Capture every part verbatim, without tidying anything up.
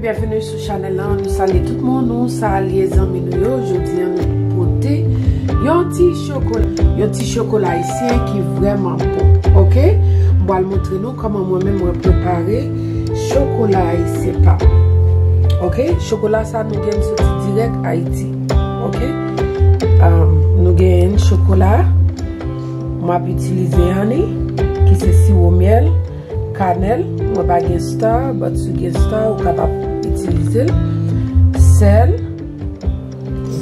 Byenveni sou chanèl la, nou salye tout moun, nou salye zanmi nou yo. Jodi a nou pote yon ti chokola, yon ti chokola ayisyen ki vrèman bon, oke? M pral montre nou kòman mwen menm mwen prepare chokola ayisyen pa m. Oke? Chokola sa nou gen soti dirèk Ayiti, oke? Um, nou gen chokola, m ap itilize an li, ki se siwo myèl, kanèl, mwen pa gen Star, but si w gen Star, ou kapab itilize l. Sèl,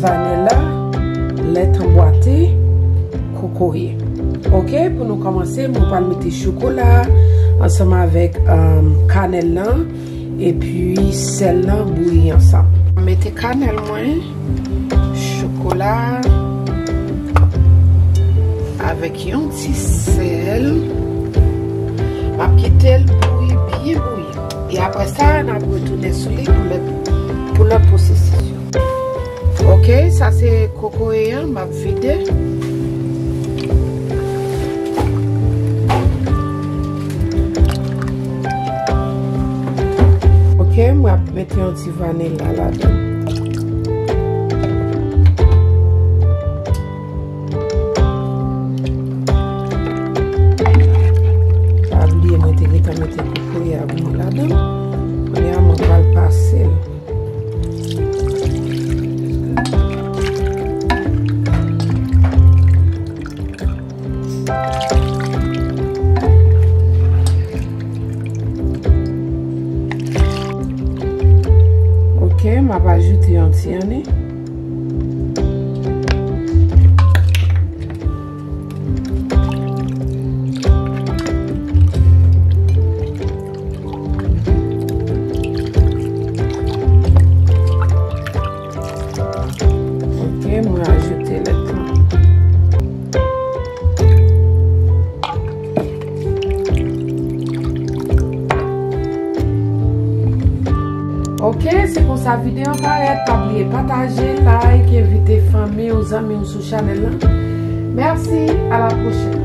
vanila, lèt anbwate, kokoye. Oke, pou nou kòmanse, mwen pral mete chokola ansanm avèk, um, kanèl lan, epi sèl lan bouyi ansanm. Mete kanèl mwen, chokola, avèk yon ti sèl. M ap kite l bouyi, byen bouyi. E apre sa, n ap retounen sou li pou lòt, pou lòt pwosesis yo. Oke, sa se kokoye an, m ap vide. Oke, m ap mete yon ti vanila ladan. Pa bliye mwen te gentan mete kokoye a bouyi ladan. Kounye a mwen pral pase l. Oke, m ap ajoute yon ti anni. Oke, mwen ajoute lèt lan. Oke, se konsa videyo an parèt. Pa bliye pataje, like, envite fanmi w, zanmi w sou chanèl lan. Mèsi, a la pwochèn.